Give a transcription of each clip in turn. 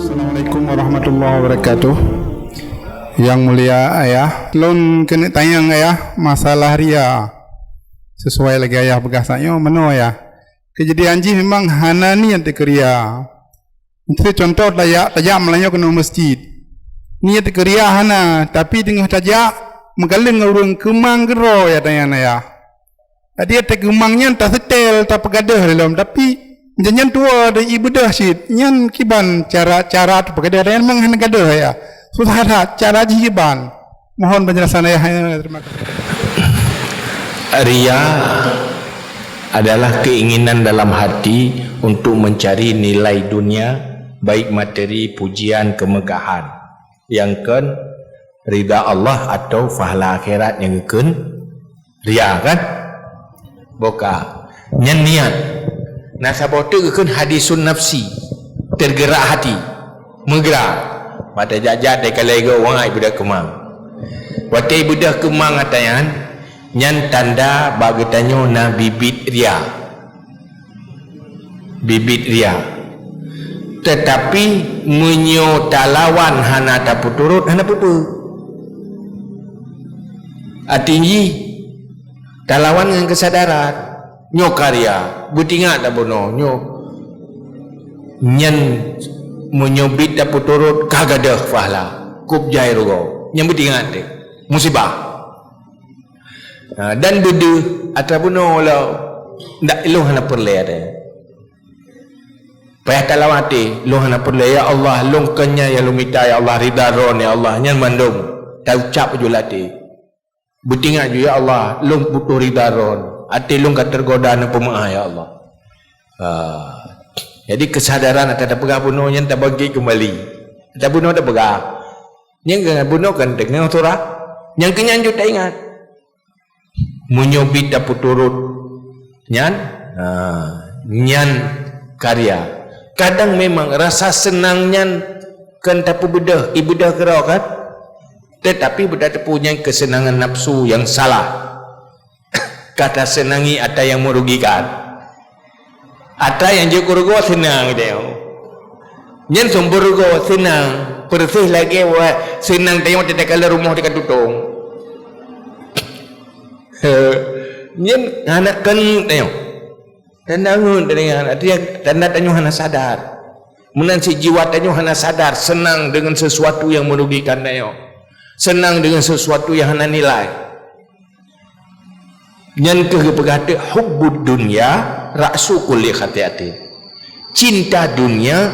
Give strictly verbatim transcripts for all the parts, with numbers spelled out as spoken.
Assalamualaikum warahmatullahi wabarakatuh. Yang mulia Ayah, lôn keuneuk tanyong Ayah masalah ria. Sesuai lagée Ayah peugah saat nyoe, meunoe Ayah. Keujadian jih memang hana niet keu ria. Miseue cuntoh tajak, tajak meulayeue keunoe meuseujid. Niet keu ria hana, tapi teungoh tajak meukaleng ureuëng keumang keudroe ya tanyan Ayah. Jadi, até keumang nyan taseutée, tapeugadôh lom, tapi nyan, nyan tuwoe deuh ié beudôh cit. Nyan kiban cara, cara tapeugadôh, nyan memang hana gadôh ya. Susah that, cara jih kiban. Mohon penjelasan Ayah. Terima kasih. Ria adalah keinginan dalam hati untuk mencari nilai dunia, baik materi, pujian, kemegahan. Nyang kheun ridha Allah atau pahala akhirat nyang geukheun ria kan? Boka. Nyan niet. Na saboh teuk geukheun hadisun nafsi, tergerak hati, meugerak. Mata jat-jat dai kalai geuh wang ai beudôh keumang. Watée beudôh keumang ata nyan, nyan tanda bak geutanyoe na bibit ria. Bibit ria. Tetapi meunyoe talawan hana tapeuturot, hana peue-peue. Artinya, talawan ngon keusadaran. Nyoe ka ria, beutingat tabunoe, nyoe. Nyan meunyoe bit tapeuturot, ka gadôh pahala, kôb jai rugoe. Nyan beutingat teuh. Musibah. Ha, dan beudôh atra bunoe lom. Ndak, lôn hana peureulée atra. Payah talawan até, lôn hana peureulée, "Ya Allah, lôn keu nyan nyang lôn mita, ya Allah, ridha Droen, ya Allah," nyan mandum taucab ju lam até. Beutingat ju, "Ya Allah, lôn putôh ridha Droen, até lôn ka teugoda neupeumeu'ah, ya Allah." Ha. Jadi, keusadaran atra tapeugah bunoe nyan tabangkit keumbali. Atra bunoe tapeugah. Nyang keunan bunoe kan deungoe surah. Nyang keunan jeuet taingat. Meunyoe bit tapeuturot nyan, ha, nyan ka ria. Kadang memang rasa seunang nyan kan tapeubeudôh, ibeudôh keudroe kan? Tetapi beutateupeue nyan keuseunangan nafsu nyang salah. Ka taseunangi atra nyang meurugikan. Atra nyang jeuet keu rugoe seunang tanyoe. Nyan sumber rugoe seunang, peureuseh lagée wa-, seunang tanyoe takalon rumoh teuka tutong. Nyan hana keuneuk tanyoe. Tanda ngon tanyoe, artinya tanda tanyoe hana sadar. Meunan cit jiwa tanyoe hana sadar, seunang deungon sesuatu nyang meurugikan tanyoe. Seunang deungon sesuatu nyang hana nilai. Nyan keuh geupeugah teuk, "Hubbud dunya ra'su kulli khati'atin." Cinta dunia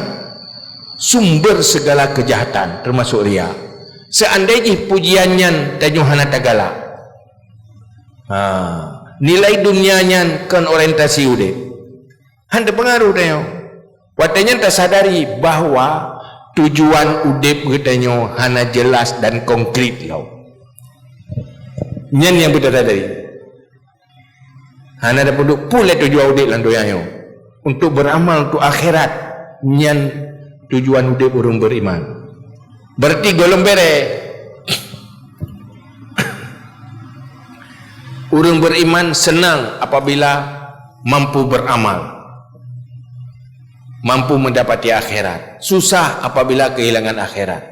sumber segala kejahatan, termasuk ria. Seandai jih pujian nyan tanyoe hana tagalak, ha, nilai dunia nyan kon orientasi udeb, hana teupeungaruh tanyoe. Watée nyan tasadari bahwa tujuan udeb geutanyoe hana jelas dan konkret lom. Nyan nyang beutasadari. Hana tapeuduek peue lé tujuan udeb lam donya nyoe. Untuk beramal untuk akhirat, nyan tujuan udeb ureuëng beriman. Berarti gohlom bere. Ureuëng beriman senang apabila mampu beramal, mampu mendapati akhirat. Susah apabila kehilangan akhirat.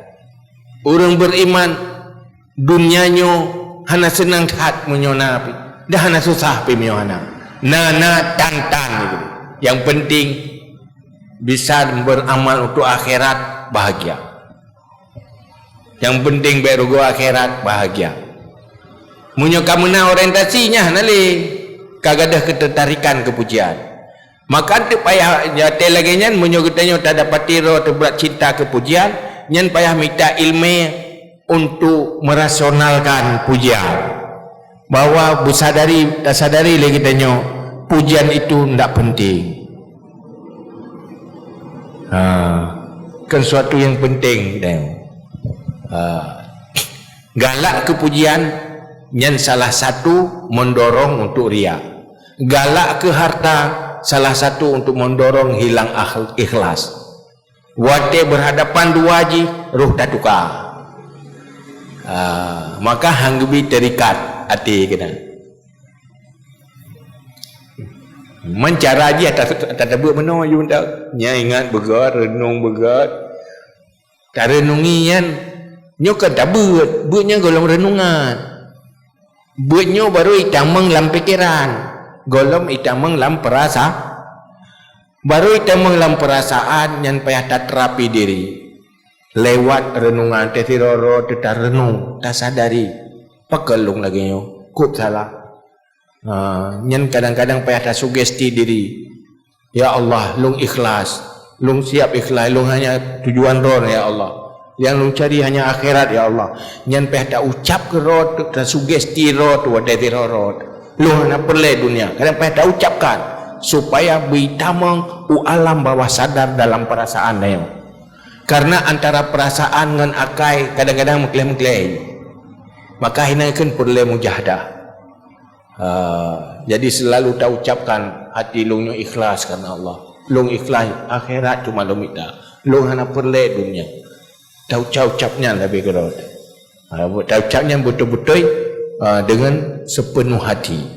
Ureuëng beriman, dunia nyoe hana seunang that meunyoe na pi, dan hana susah pi meunyoe hana. Na, na tan-tan itu. Yang penting bisa beramal untuk akhirat, bahagia. Yang penting bék rugoe akhirat, bahagia. Meunyoe ka meunan orientasi nyan hana lé, ka gadôh keuteutarikan keu pujian. Maka teuh payah watée lagée nyan, meunyoe geutanyoe tadapati droe teuh brat cinta keu pujian, nyan payah mita iéleumé untuk merasionalkan pujian. Bahwa beusadari, tasadari lé geutanyoe, pujian itu ndak penting. Ha, kan suatu yang penting geutanyoe. Ha. Galak keu pujian nyan salah satu mendorong untuk ria. Galak keu harta salah satu untuk mendorong hilang akh-, ikhlas. Watée berhadapan dua jih, roh tatuka. Ah, maka han geubi terikat até keunan. Man cara jih ata-, ata-, tabeuet meunoe yue tau. Nyan ingat beugét, reunong beugét. Tareunungi nyan, nyoe kon tabeuet, beuet nyan gohlom reunongan. Beuet nyoe baru itamong lam pikeran, gohlom itamong lam peurasa-, baru itamong lam peurasaan nyan payah taterapi diri. Lewat reunongan teuh sidroe-droe teuh tareunong, tasadari, pakon lôn lagée nyoe, kop salah. Ha, nyan kadang-kadang payah tasugesti diri. Ya Allah, lôn ikhlas. Lôn siap ikhlas. Lôn hanya tujuan Droe, ya Allah. Nyang lôn cari hanya akhirat, ya Allah. Nyan payah taucap keu droe, tasugesti droe, watée sidroe-droe. Lôn hana peureulée dunia. Kadang payah taucapkan supaya beuitamong u alam bawah sadar dalam perasaan nyoe. Karena antara perasaan ngon akai kadang-kadang meukleh-meukleh. Maka hina kheun peureulée mujahadah. Ha, jadi selalu taucapkan hati lôn nyoe ikhlas karena Allah. Lôn ikhlas akhirat cuma lôn mita. Lôn hana peureulée dunia. Taucap-ucap nyan leubeh keudroe. Ha, taucap nyan beutôi-beutôi, ha, dengan sepenuh hati.